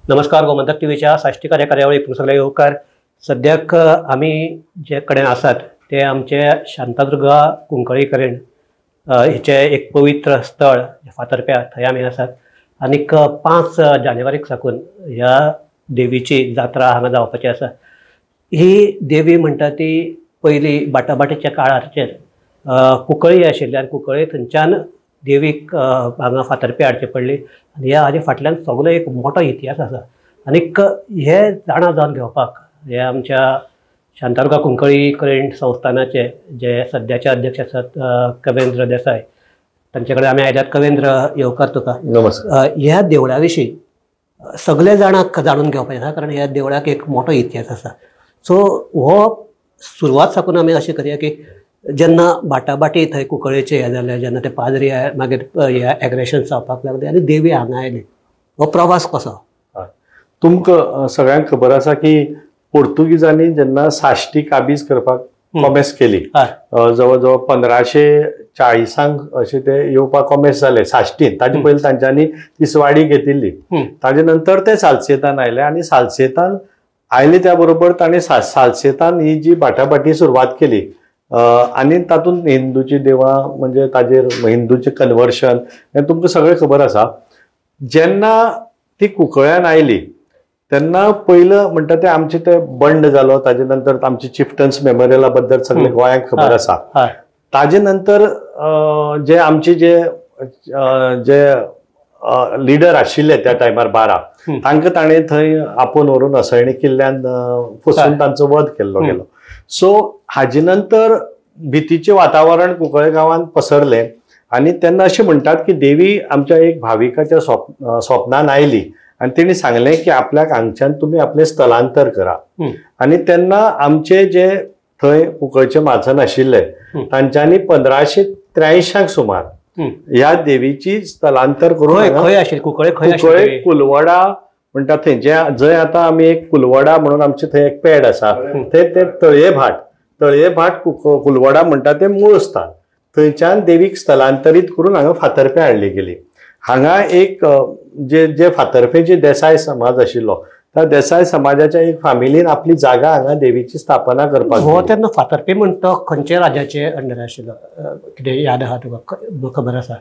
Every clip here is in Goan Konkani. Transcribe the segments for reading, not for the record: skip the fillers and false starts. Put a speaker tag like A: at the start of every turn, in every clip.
A: नमस्कार, गोमंतक टीव्हीच्या साश्टी कार्यावळीक तुमकां सगळ्यांक येवकार. सद्याक आमी जे कडेन आसात ते आमचे शांतादुर्गा कुंकळी कडेन हेचें एक पवित्र स्थळ फातर्प्या थंय आमी आसात. आनीक 5 जानेवारीक साकून ह्या देवीची जात्रा हांगा जावपाची आसा. ही देवी म्हणटा ती पयली बाटाबाटीच्या काळाचेर कुंकळी आशिल्ली आनी कुंकळी थंयच्यान देवीक हांगा फातर्प्या हाडची पडली. आनी ह्या हाजे फाटल्यान सगलो एक मोठो इतिहास आसा. आनीक हे जाणा जावन घेवपाक हे आमच्या शांतादुर्गा कुंकळी करण संस्थानाचे जे सद्याचे अध्यक्ष आसात कवेंद्र देसाय तांचे कडेन आमी आयल्यात. कवेंद्र, येवकार तुका.
B: नमस्कार.
A: ह्या देवळा विशीं सगळे जाणांक जाणून घेवपाचें आसा, कारण ह्या देवळाक एक मोठो इतिहास आसा. सो हो सुरवात साकून आमी अशें करया की जेन्ना बाटाबाटी थंय कुंकळेचे हें जालें, जेन्ना ते पाद्री मागीर हे एग्रेशन जावपाक लागले आनी देवी हांगा आयली, हो प्रवास कसो?
B: तुमकां सगळ्यांक खबर आसा की पोर्तुगीजांनी जेन्ना साश्टी काबीज करपाक कॉमेस केली, जवळ जवळ 1540 अशें ते येवपाक कॉमेस जाले साश्टीन. ताजे पयलीं तांच्यांनी तिसवाडी घेतिल्ली. ताजे नंतर ते सालसेतान आयले आनी सालसेतान आयले त्या बरोबर तांणी सालसेतान ही जी बाटाबाटी सुरवात केली आनी तातूंत हिंदूची देवळां म्हणजे ताजेर हिंदूचें कन्वर्शन हें तुमकां सगळें खबर आसा. जेन्ना ती कुंकळ्यान आयली तेन्ना पयलं म्हणटा ते आमचे ते बंड जालो. ताजे नंतर आमचे चिफ्टन्स मेमोरियला बद्दल सगळे गोंयांक खबर आसा. ताजे नंतर जे आमचे जे जे लिडर आशिल्ले त्या टायमार 12, तांकां ताणें थंय आपोवन व्हरून असळणी किल्ल्यान फसून तांचो वध केल्लो गेलो. सो हाजे नंतर भितीचें वातावरण कुंकळे गांवांत पसरलें आनी तेन्ना अशें म्हणटात की देवी आमच्या एक भाविकाच्या स्वप्नान आयली आनी तेणी सांगलें की आपल्याक हांगच्यान तुमी आपलें स्थलांतर करा. आनी तेन्ना आमचे जे थंय कुंकळचे म्हाजन आशिल्ले तांच्यांनी 1583 सुमार ह्या देवीची स्थलांतर करून
A: खंय आशिल्ली कुंकळे?
B: कुंकळे कुलवडा म्हणटा थंय, जे जंय आतां आमी एक कुलवडा म्हणून आमचे थंय एक पेड आसा, थंय ते तळयेभाट, तळयेभाट कुलवडा म्हणटा ते मूळ स्थान, थंयच्यान देवीक स्थलांतरीत करून हांगा फातर्प्या हाडली गेली. हांगा एक जे जे फातर्पेचे देसाय समाज आशिल्लो त्या देसाय समाजाच्या एक फामिलीन आपली जागा हांगा देवीची स्थापना करपाक.
A: हो तेन्ना फातर्पे म्हणटा खंयच्या राजाचे अंडर आशिल्लो कितें याद आहा तुका? खबर आसा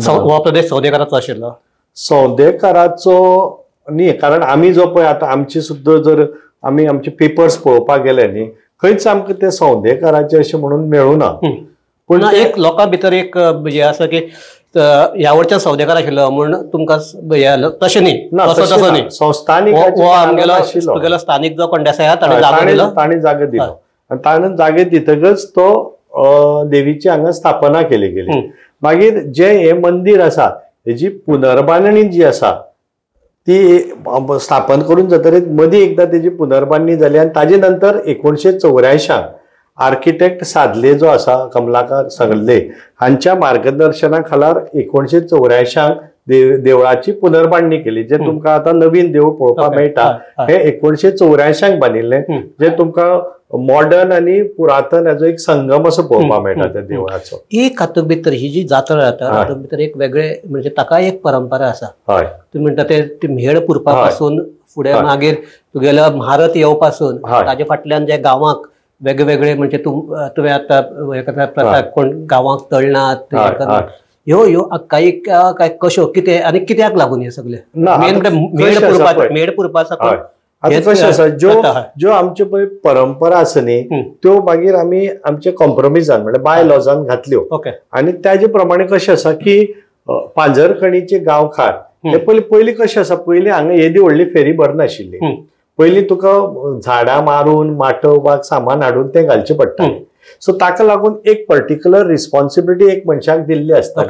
A: हो प्रदेश सौदेकाराचो आशिल्लो?
B: सौदेकाराचो न्ही, कारण आमी जो पळय आतां आमची सुद्दां जर आमी आमचे पेपर्स पळोवपाक गेले न्ही, खंयच आमकां ते सौदेकाराचे अशें म्हणून मेळूना.
A: पूण एक लोकां भितर एक हें आसा की ह्या वटच्यान सौदेकार आशिल्लो म्हूण तुमकां तशें न्ही, तसो न्ही,
B: संस्थानीक
A: तुगेलो स्थानीक जो कोण देसाय ताणें जागो दिलो,
B: ताणें जागो दिलो आनी ताणें जागे दितकच तो देवीची हांगा स्थापना केली गेली. मागीर जें हें मंदीर आसा हेजी पुनर्बांदणी जी आसा ती स्थापन करून जातकीर मदीं एकदां तेजी पुनर्बांदणी जाली आनी ताजे नंतर 1984 आर्किटेक्ट सादले जो आसा कमलाकर सगले हांच्या मार्गदर्शना खाला 1984 देवळाची पुनर्बांदणी केली. जे तुमकां आतां नवीन देवूळ पळोवपाक मेळटा हे 1984 बांदिल्लें, जे तुमकां मॉडर्न आनी पुरातन हाजो एक संगम असो पळोवपाक मेळटा त्या देवळाचो.
A: एक हातूंत भितर ही जी जात्रा जाता हातूंत भितर एक वेगळे म्हणजे ताका एक परंपरा आसा.
B: हय,
A: तुमी म्हणटा ते म्हेळ पुरपा पासून फुडें मागीर तुगेलो म्हारत येवपासून ताजे फाटल्यान जे गांवांक वेगळे म्हणजे तुवें आतां हें करता प्रथा, कोण गांवांक तळनात, ह्यो ह्यो काही काय कश्यो कितें आनी कित्याक लागून हे सगळे मेन मेळ पुरपा साकून
B: आतां कशें आसा, ज्यो ज्यो आमच्यो पळय परंपरा आसा न्ही त्यो मागीर आमी आमचे कॉम्प्रोमिजान म्हणल्यार बाय लॉजान घातल्यो. आनी ताजे प्रमाणे कशें आसा की पांजरखणीचे गांवकार हे पयलीं पयलीं कशें आसा, पयलीं हांगा येदी व्हडली फेरी भरनाशिल्ली. पयलीं तुका झाडां मारून माटव वा सामान हाडून तें घालचें पडटालें. सो ताका लागून एक पर्टिक्युलर रिस्पॉन्सिबिलिटी एक मनशाक दिल्ली आसता.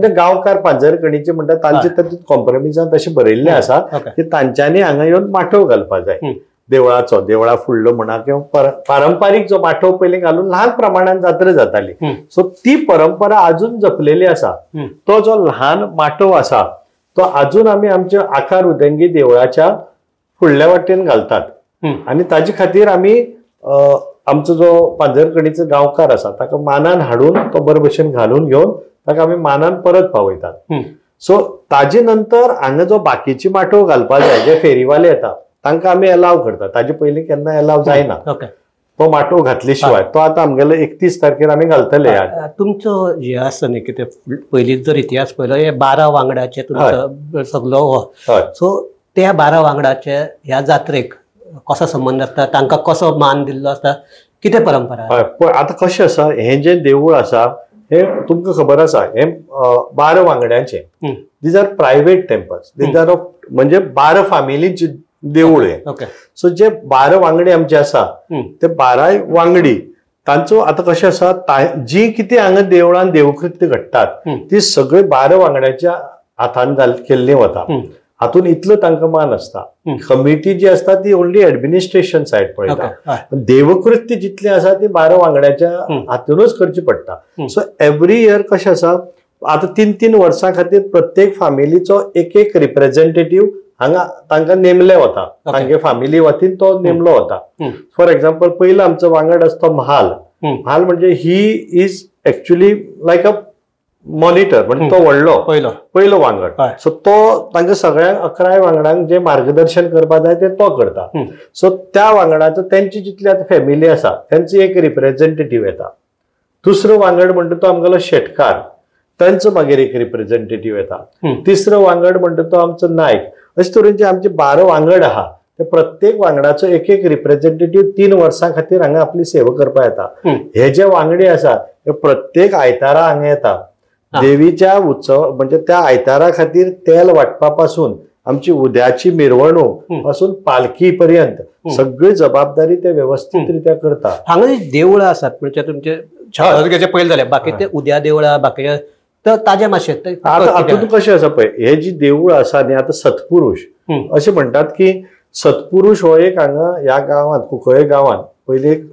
B: गांवकार पांजरखणीचे म्हणटा तांचे तातूंत कॉम्प्रोमिजान तशें बरयल्लें आसा की तांच्यांनी हांगा येवन माटव घालपाक जाय देवळाचो, देवळा फुडलो म्हणा किंवा पारंपारीक जो माटव पयलीं घालून ल्हान प्रमाणान जात्रा जाताली. सो ती परंपरा अजून जपलेली आसा. तो जो ल्हान माटव आसा तो अजून आमी आमच्या आकार उदंगी देवळाच्या फुडल्या वाटेन घालतात. आनी ताजे खातीर आमी आमचो जो पांजरखणीचो गांवकार आसा ताका मानान हाडून तो बरे भशेन घालून घेवन ताका आमी मानान परत पावयतात. सो ताजे नंतर हांगा जो बाकीची माटोव घालपा जाय जे फेरीवाले येता तांकां आमी एलाव करता. ताजे पयलीं केन्ना एलाव जायना. तो माटोव घातले शिवाय तो आतां आमगेलो 31 तारखेर आमी घालतले.
A: तुमचो हे आसा न्ही कितें पयलीं जर इतिहास पळयलो हे 12 वांगडाचे तुमचो सगलो हो, सो त्या 12 वांगडाचे ह्या जात्रेक कसो संबंद आसता, तांकां कसो मान दिल्लो आसता, कितें परंपरा?
B: हय, पळय आतां कशें आसा, हें जें देवूळ आसा हें तुमकां खबर आसा हें 12 वांगड्यांचें. These are private temples, these are of म्हणजे 12 फामिलींचे देवूळ हें. सो जे 12 वांगडी आमचे आसा ते 12 वांगडी तांचो आतां कशें आसा, जी कितें हांगा देवळान देवकृत्य घडटात ती सगळी 12 वांगड्याच्या हातान केल्ली वता. हातून इतलो तांकां मान आसता. कमिटी जी आसता ती ओनली एडमिनिस्ट्रेशन सायड पळयता, देवकृत्य जितलें आसा ती 12 वांगड्याच्या हातूनच करची पडटा. सो एवरी इयर कशें आसा आतां 3-3 वर्सां खातीर प्रत्येक फामिलीचो एक एक रिप्रेझेंटेटीव हांगा तांकां नेमले वता, तांगे फामिली वतीन तो नेमलो वता. फॉर एग्जाम्पल पयलो आमचो वांगड आसता तो महाल. महाल म्हणजे he is actually like a monitor, म्हणजे तो व्हडलो पयलो वांगड. सो तो तांकां सगळ्यांक 11 वांगडांक जे मार्गदर्शन करपाक जाय ते तो करता. सो त्या वांगडाचो तेंची जितली आतां फॅमिली आसा तेंची एक रिप्रेझेंटेटीव येता. दुसरो वांगड म्हणटा तो आमगेलो शेटकार, तांचो मागीर एक रिप्रेझेंटेटीव येता. तिसरो वांगड म्हणटा तो आमचो नायक. अशे तरेन जे आमचे 12 वांगड आहा ते प्रत्येक वांगडाचो एक एक रिप्रेझेंटेटीव 3 वर्सां खातीर हांगा आपली सेवा करपाक येता. हे जे वांगडी आसा ते प्रत्येक आयतारा हांगा येता. देवीच्या उत्सव म्हणजे त्या आयतारा खातीर तेल वांटपा पासून आमची उद्याची मिरवणूक पासून पालखी पर्यंत सगळी जबाबदारी ते व्यवस्थित रित्या करता.
A: हांगा देवळां आसात म्हणजे तुमचे शांतादुर्गेचे पयले जाले, बाकी ते उद्या देवळां बाकी तर ताजे मातशे
B: आतां हातूंत कशें आसा पळय, हे जी देवूळ आसा न्ही आतां सत्पुरुष अशें म्हणटात की सत्पुरुष हो एक हांगा ह्या गांवांत कुंकळे गांवांत पयलीं एक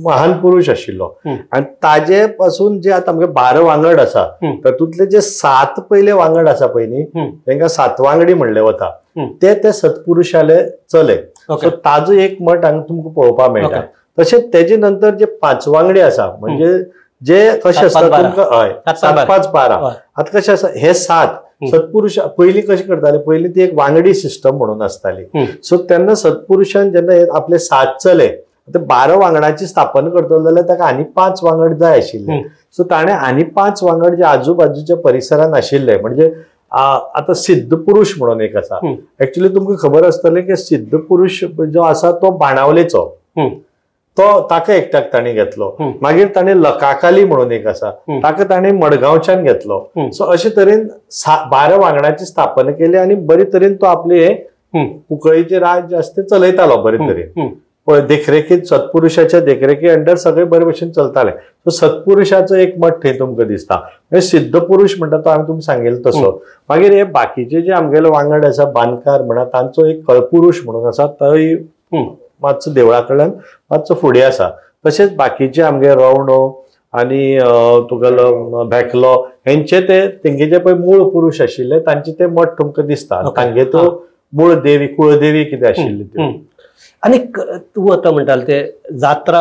B: महान पुरुष आशिल्लो आनी ताजे पासून जे आतां आमगे 12 वांगड आसा तातूंतले जे 7 पयले वांगड आसा पळय न्ही तांकां 7 वांगडी म्हणले वता, ते ते सत्पुरुषाले चले. सो ताजो एक मठ हांगा तुमकां पळोवपाक मेळटा. तशेंच तेजे नंतर जे 5 वांगडी आसा म्हणजे जे कशें आसता तुमकां, हय 7 5 12. आतां कशें आसा हे 7 सत्पुरुष पयलीं कशें करताले, पयलीं ती एक वांगडी सिस्टम म्हणून आसताली. सो तेन्ना सत्पुरुषान जेन्ना आपले 7 चले आतां 12 वांगडाची स्थापना करतलो जाल्यार ताका आनी 5 वांगड जाय आशिल्ले. सो ताणें आनी 5 वांगड जे आजूबाजूच्या परिसरान आशिल्ले म्हणजे आतां सिद्धपुरुष म्हणून एक आसा. एक्चुअली तुमकां खबर आसतलें की सिद्धपुरुष जो आसा तो बाणावलेचो, तो ताका एकट्याक ताणें घेतलो. मागीर ताणें लकाकाली म्हणून एक आसा ताका ताणें मडगांवच्यान घेतलो. सो अशे तरेन 12 वांगडाची स्थापना केली आनी बरे तरेन तो आपले हे कुंकळीचें राज्य आसा तें चलयतालो बरे तरेन. देखरेखीत सत्पुरुषाच्या देखरेखी अंडर सगळे बरे भशेन चलताले. सो सत्पुरुषाचो एक मठ थंय तुमकां दिसता. म्हणजे सिद्धपुरुष म्हणटा तो हांवें तुमकां सांगिल्लो तसो. मागीर हे बाकीचे जे आमगेले वांगड आसा बांदकार म्हणा तांचो एक कळपुरुष म्हणून आसा तोय मातसो देवळा कडल्यान मातसो फुडें आसा. तशेंच बाकीचे आमगे रवणो आनी तुगेलो भेकलो हेंचे ते तेंगे पळय मूळ पुरुष आशिल्ले तांचे ते मठ तुमकां दिसता. तांगे तो मूळ देवी कुळदेवी कितें आशिल्ली ती.
A: आनी तूं आतां म्हणटाले ते जात्रा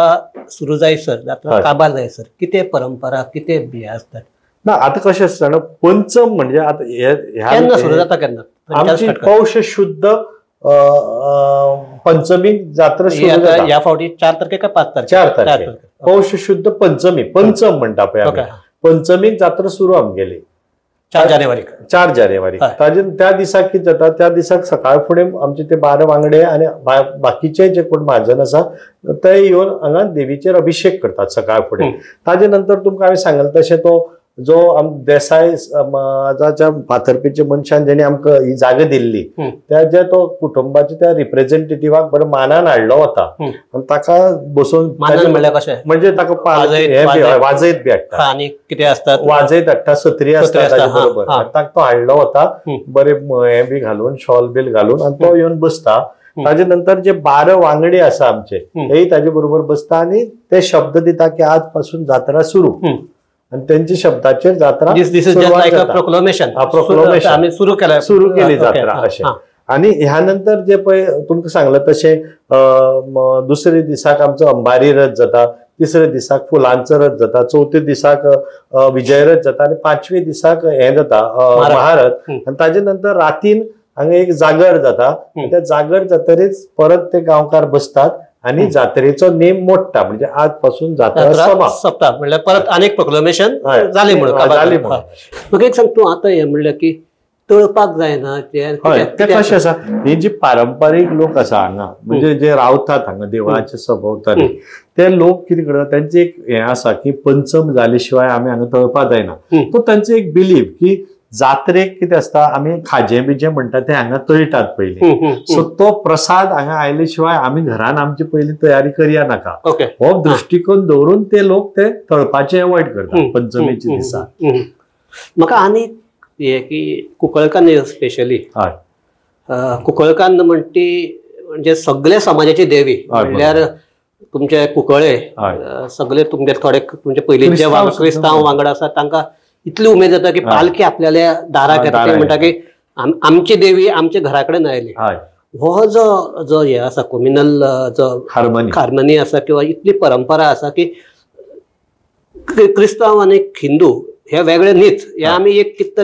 A: सुरू जायसर, जात्रा काबार जायसर कितें परंपरा कितें बी आसतात
B: ना? आतां कशें आसता ना, पंचम म्हणजे आतां
A: केन्ना सुरू जाता, केन्ना
B: आमची पौष शुद्ध पंचमी जात्रा सुरू जाता.
A: ह्या फावटी 4 तारखे काय 5 तारखे?
B: 4 तारखे पौष शुद्ध पंचमी, पंचम म्हणटा पळय, पंचमीक जात्रा सुरू आमगेली
A: 4 जानेवारी.
B: 4 जानेवारी ताजे त्या दिसाक कितें जाता, त्या दिसाक सकाळ फुडें आमचे ते 12 वांगडे आनी बाकीचे जे कोण म्हाजन आसा ते येवन हांगा देवीचेर अभिशेक करतात सकाळ फुडें. ताजे नंतर तुमकां हांवें सांगलें तशें तो जो देसाय समाजाच्या फातर्पेच्या मनशान जेणे आमकां ही जागा दिल्ली त्या तो कुटुंबाच्या त्या रिप्रेझेंटेटिव्हाक बरो मानान हाडलो वता आनी ताका बसोवन, म्हणजे ताका वाजयत बी हाडटा
A: आनी कितें आसता
B: वाजयत हाडटा, सत्री आसता ताजे बरोबर, ताका तो हाडलो वता बरे हें बी घालून शॉल बील घालून आनी तो येवन बसता. ताजे नंतर जे 12 वांगडी आसा आमचे तेय ताजे बरोबर बसता आनी ते शब्द दिता की आज पासून जात्रा सुरू. आणि त्यांच्या शब्दाचेर जात्रा
A: प्रोक्लेमेशन
B: सुरू केली जात्रा अशें. आणि ह्या नंतर जे पळय तुमकां सांगलें तशें दुसरे दिसाक आमचो अंबारी रथ जाता, तिसऱ्या दिसाक फुलांचो रथ जाता, चवथ्या दिसाक विजयरथ जाता आनी पांचवे दिसाक हें जाता महारथ. आनी ताजे नंतर रातीन हांगा एक जागर जाता. त्या जागर जातरीच परत ते गांवकार बसतात आनी जात्रेचो नेम मोडटा, म्हणजे आज पासून जात्रा
A: सोंपता. म्हणल्यार परत आनीक प्रोक्लेमेशन जालें म्हणून जालें. म्हाका एक सांग, तूं आतां हें म्हणलें की तळपाक जायना,
B: हय तें कशें आसा, ही जी पारंपारीक लोक आसा हांगा, म्हणजे जे रावतात हांगा देवळाचे सभोवताली, ते लोक कितें करतात, तेंचे एक हें आसा की पंचम जाले शिवाय आमी हांगा तळपाक जायना. तो तांचे एक बिलीफ की जात्रेक कितें आसता, आमी खाजें बिजें म्हणटा तें हांगा तळटात पयलीं, सो तो प्रसाद हांगा आयले शिवाय आमी घरान आमची पयलीं तयारी करया नाका, हो दृश्टिकोन दवरून ते लोक ते तळपाचे अवॉयड करतात पंचमीच्या दिसा.
A: म्हाका आनी हे की कुंकळकान्न स्पेशली, कुंकळकान्न म्हणटी म्हणजे सगळे समाजाची देवी, म्हणल्यार तुमचे कुंकळे सगळे तुमचे थोडे तुमचे पयलींचे क्रिस्तांव वांगडा आसा, तांकां इतली उमेद जाता की पालखी आपल्याला दाराक येता, ते म्हणटा की आमची देवी आमच्या घरा कडेन आयली. हो जो जो हे आसा कॉम्युनल जो हार्मनी आसा किंवा इतली परंपरा आसा की क्रिस्तांव आनी हिंदू हे वेगळे न्हीच, हे आमी एक कित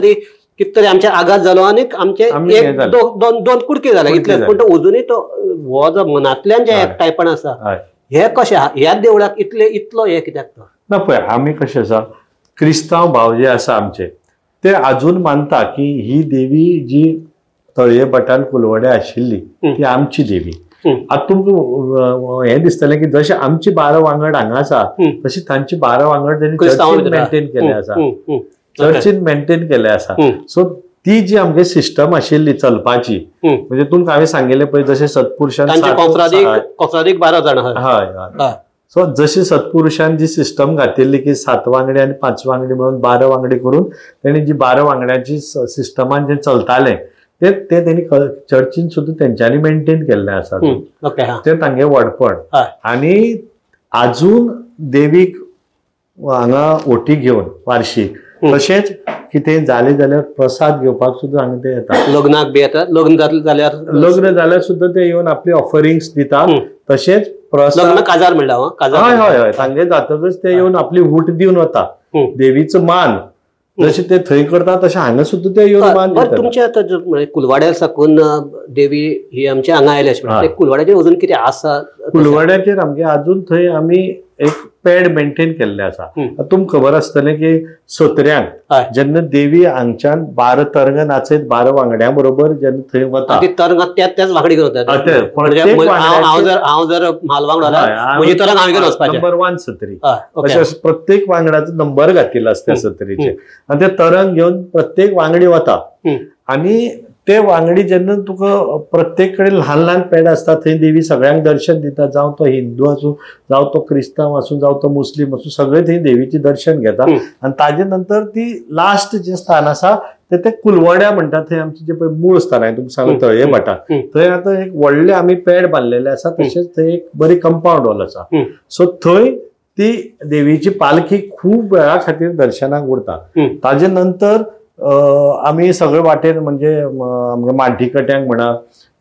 A: तरी आमच्या आघात जालो आनी आमचे एक दोन दोन कुडके जाले इतले, पूण तो अजुनूय तो हो जो मनांतल्यान जे एकठांयपण आसा हे कशें ह्या देवळाक इतले इतलो हे कित्याक तो
B: ना. पळय आमी कशें आसा, क्रिस्तांव भाव जे आसा आमचे ते अजून मानता की ही देवी जी तळये भटान कुलवडे आशिल्ली ती आमची देवी. आतां तुमकां हें दिसतलें की जशें आमची 12 वांगड हांगा आसा तशी तांची 12 वांगड तेणी चर्चीन मेंटेन केले आसा, चर्चीन मेंटेन केले आसा. सो ती जी आमगे सिस्टम आशिल्ली चलपाची, म्हणजे तुमकां हांवें सांगिल्लें पळय जशें सत्पुरुशान
A: 12 जाण,
B: हय हय, सो जशी सत्पुरुशान जी सिस्टम घातिल्ली की 7 वांगडी आनी 5 वांगडी म्हणून 12 वांगडी करून तेणी जी 12 वांगड्यांची सिस्टमान जें चलतालें ते तेणी चर्चीन सुद्दां तेंच्यांनी मेंटेन केल्लें आसा, तें तांगे व्हडपण. आनी आजून देवीक हांगा ओटी घेवन वार्षीक, तशेंच कितें जालें जाल्यार प्रसाद घेवपाक सुद्दां हांगा ते येता,
A: लग्नाक बी येता, लग्न जाल्यार
B: लग्न जाल्यार सुद्दां ते येवन आपली ऑफरिंग्स दिता. तशेंच
A: लग्न काजार म्हणला,
B: हय हय हय, तांगे जातकच ते येवन आपली हूट दिवन वता, देवीचो मान जशें ते थंय करता तशें हांगा सुद्दां ते येवन मान दिता.
A: तुमचे आतां कुलवाड्यार साकून देवी ही आमच्या हांगा आयली अशें म्हणटा, कुलवाड्याचेर अजून कितें आसा?
B: कुलवाड्याचेर आमगे अजून थंय आमी एक पेड मेंटेन केल्ले आसा. तुमकां खबर आसतलें की सत्र्यांक जेन्ना देवी हांगच्यान 12 तरंगां नाचयत 12 वांगड्यां बरोबर जेन्ना थंय वता,
A: ती तरंगां त्याच वांगडी घेवन वता. हांव जर म्हाल वांगडो म्हजी तरंग हांवें घेवन वचपाचें,
B: नंबर 1 सत्री, अशें प्रत्येक वांगडाचो नंबर घातिल्लो आसता त्या सत्रीचेर, आनी ते तरंग घेवन प्रत्येक वांगडी वता. आनी ते वांगडी जेन्ना तुका प्रत्येक कडेन ल्हान ल्हान पेड आसता थंय देवी सगळ्यांक दर्शन दिता, जावं तो हिंदू आसूं, जावं तो क्रिस्तांव आसूं, जावं तो मुस्लीम आसूं, सगळे थंय देवीचें दर्शन घेता. आनी ताजे नंतर ती लास्ट जें स्थान आसा ते ते कुलवड्या म्हणटा, थंय आमचें जें पळय मूळ स्थान हांवें तुमकां सांगलें तळये भटान, थंय आतां एक व्हडलें आमी पेड बांदलेलें आसा, तशेंच थंय एक बरी कंपावंड हॉल आसा. सो थंय ती देवीची पालखी खूब वेळा खातीर दर्शनाक उरता. ताजे नंतर आमी सगळे वाटेर म्हणजे माड्डी कट्यांक म्हणा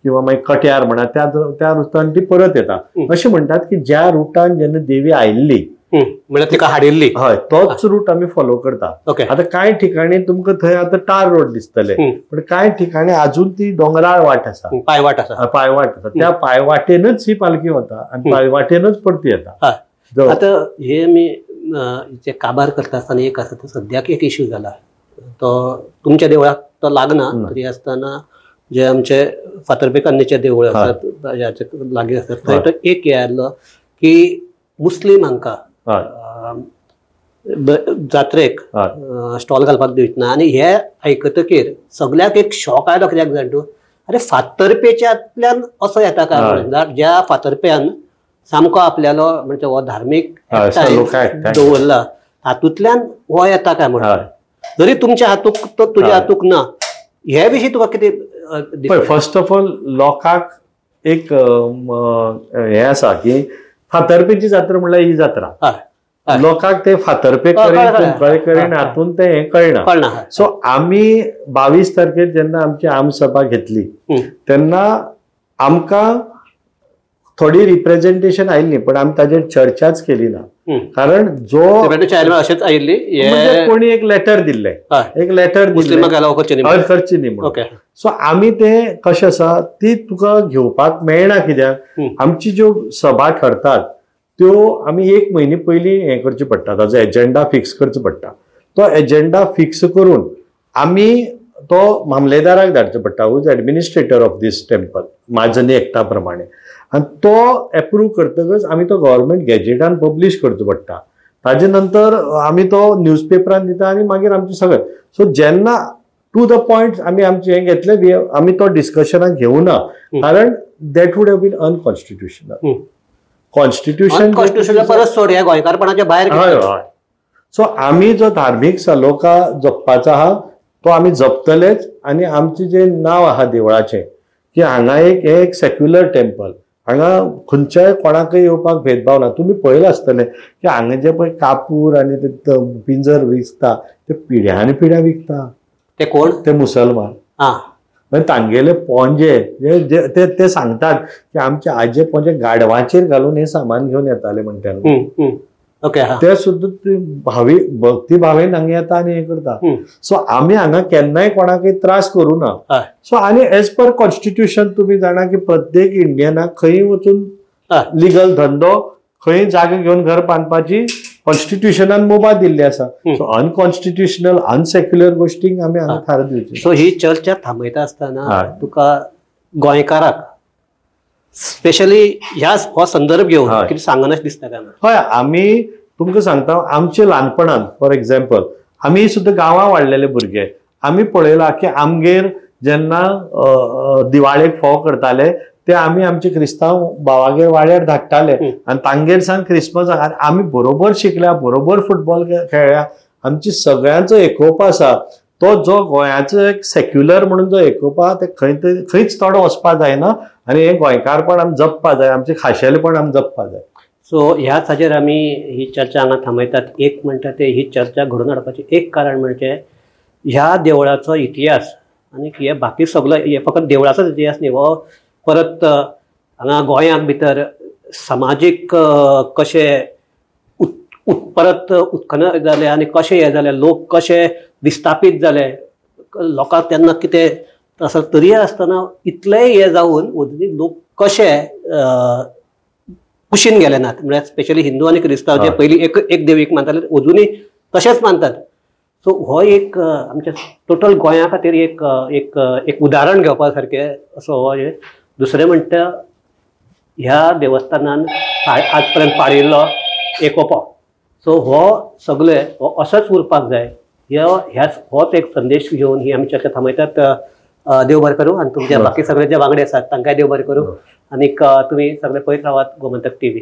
B: किंवा मागीर कट्यार म्हणा त्या त्या रुटान ती परत येता. अशें म्हणटात की ज्या रुटान जेन्ना देवी आयिल्ली
A: म्हळ्यार तिका हाडिल्ली,
B: हय, तोच रूट आमी फॉलो करता. आतां कांय ठिकाणी तुमकां थंय आतां टार रोड दिसतले, पण कांय ठिकाणी अजून ती दोंगराळ वाट आसा,
A: पायवाट आसा,
B: पायवाट आसा, त्या पायवाटेनच ही पालखी वता आनी पायवाटेनच परती येता.
A: आतां हे आमी जे काबार करता आसतना एक आसा, तो सद्याक एक इश्यू जाला, तो तुमच्या देवळाक तो लागना तरी आसतना जे आमचे फातर्पेकान्नीचे देवूळ आसात लागीं आसात थंय तो एक हे आयलो की मुस्लीम हांकां जात्रेक स्टॉल घालपाक दिवच ना. आनी हे आयकतकीर सगळ्याक एक शॉक आयलो, कित्याक जाण तूं, अरे फातर्पेच्यांतल्यान असो येता काय म्हणून, ज्या फातर्प्यान सामको आपल्यालो म्हणजे हो धार्मीक दवरला तातूंतल्यान हो येता काय म्हणून, जरी तुमच्या हातूक तो तुज्या हातूक ना, हे विशीं तुका कितें?
B: फर्स्ट ऑफ ऑल लोकांक एक हें आसा की फातर्पेची जात्रा म्हणल्यार ही जात्रा, लोकांक ते फातर्पे करीन कुंकळे करीन हातून ते हें कळना. सो आमी 22 तारखेर जेन्ना आमची आमसभा घेतली तेन्ना आमकां थोडी रिप्रेझेंटेशन आयिल्ली पण आमी ताजेर चर्चाच केली ना. कारण जो
A: अशेंच आयिल्ली
B: म्हणजे कोणी एक लेटर दिल्लें, एक लेटर
A: मुस्लिमाक अलाव करचें न्ही,
B: करचें न्ही म्हणून. सो आमी ते कशें आसा ती तुका घेवपाक मेळना, कित्याक आमची ज्यो सभा ठरतात त्यो आमी एक म्हयने पयलीं हें करचें पडटा, ताजो एजेंडा फिक्स करचो पडटा. तो एजेंडा फिक्स करून आमी तो मामलेदाराक धाडचो पडटा, who is administrator of this temple Mahajani एक्टा प्रमाणे, आनी तो एप्रूव करतकच आमी तो गव्हर्मेंट गॅजेटान पब्लीश करचो पडटा. ताजे नंतर आमी तो न्यूजपेपरान दिता आनी मागीर आमचें सगळें. सो जेन्ना टू the point आमी आमचें हें घेतलें, आमी तो डिस्कशनाक घेवना, कारण that would have been unconstitutional. Constitution
A: परत सोड ह्या गोंयकारपणाच्या भायर.
B: हय हय. सो आमी जो धार्मीक सलोखा जपपाचो आहा तो आमी जपतलेच. आनी आमचें जें नांव आहा देवळाचें की हांगा एक हें एक सेक्युलर टेम्पल, हांगा खंयच्याय कोणाकय येवपाक भेदभाव ना. तुमी पळयलां आसतलें की हांगा जे पळय कापूर आनी ते पिंजर विकता ते पिढ्यान पिढ्या विकता.
A: ते कोण?
B: ते मुसलमान. मागीर तांगेले पोंजे ते ते सांगतात की आमचे आजे पोंजे गाडवाचेर घालून हे सामान घेवन येताले म्हणटा.
A: ओके.
B: ते सुद्दां भावी भक्ती भावेन हांगा येता आनी हें करता. सो आमी हांगा केन्नाय कोणाकय त्रास करूं ना. सो आनी एज पर कॉन्स्टिट्युशन तुमी जाणा की प्रत्येक इंडियनाक खंय वचून लिगल धंदो खंय जागा घेवन घर बांदपाची कॉन्स्टिट्युशनान मुभा दिल्ली आसा. सो अनकॉन्स्टिट्युशनल अनसेक्युलर गोष्टींक आमी हांगा थार दिवची.
A: सो ही चर्चा थांबयता आसतना तुका गोंयकाराक स्पेशली ह्या हो संदर्भ घेवन कितें सांगनच दिसता काय?
B: हय, आमी तुमकां सांगता, आमचे ल्हानपणान फॉर एग्जाम्पल आमी सुद्दां गांवां वाडलेले भुरगे, आमी पळयलां की आमगेर जेन्ना दिवाळेक फोव करताले ते आमी आमचे क्रिस्तांव भावागेर वाड्यार धाडटाले आनी तांगेर सावन क्रिसमस आमी बरोबर शिकल्या, बरोबर फुटबॉल खेळ्ळ्या. आमची सगळ्यांचो एकोपो आसा तो जो गोंयाचो एक सेक्युलर म्हणून जो एकोपो आहा ते खंय तरी खंयच थोडो वचपा जायना आनी हें गोंयकारपण आमी जपपा जाय, आमचें खाशेलेपण आमी जपपा जाय.
A: सो ह्याच हाजेर आमी ही चर्चा हांगा थांबयतात. एक म्हणटा ते ही चर्चा घडोवन हाडपाचें एक कारण म्हणजे ह्या देवळाचो इतिहास आनी हे बाकी सगलो हे फकत देवळाचोच इतिहास न्ही, हो परत हांगा गोंयांत भितर समाजीक कशे परत उत्खनन जालें आनी कशें हें जालें, लोक कशे विस्थापीत जाले, लोकांक तेन्ना कितें आसा तरीय आसतना इतलेंय हें जावन अजुनूय लोक कशे कुशीन गेले नात. म्हळ्यार स्पेशली हिंदू आनी क्रिस्तांव जे पयलीं एक एक देवीक मानताले अजुनूय तशेंच मानतात. सो हो एक आमच्या टोटल गोंया खातीर एक एक एक उदाहरण घेवपा सारकें असो हो. दुसरें म्हणटा ह्या देवस्थानान आज पर्यंत पाळिल्लो एकोपो, सो हो सगळे हो असोच उरपाक जाय. ह्याच होच एक संदेश घेवन ही आमी चर्चा थांबयतात. देव बरें करूं आनी तुमचे बाकी सगळे जे वांगडी आसात तांकांय देव बरें करूं आनीक तुमी सगळे पळयत रावात गोमंतक टीव्ही.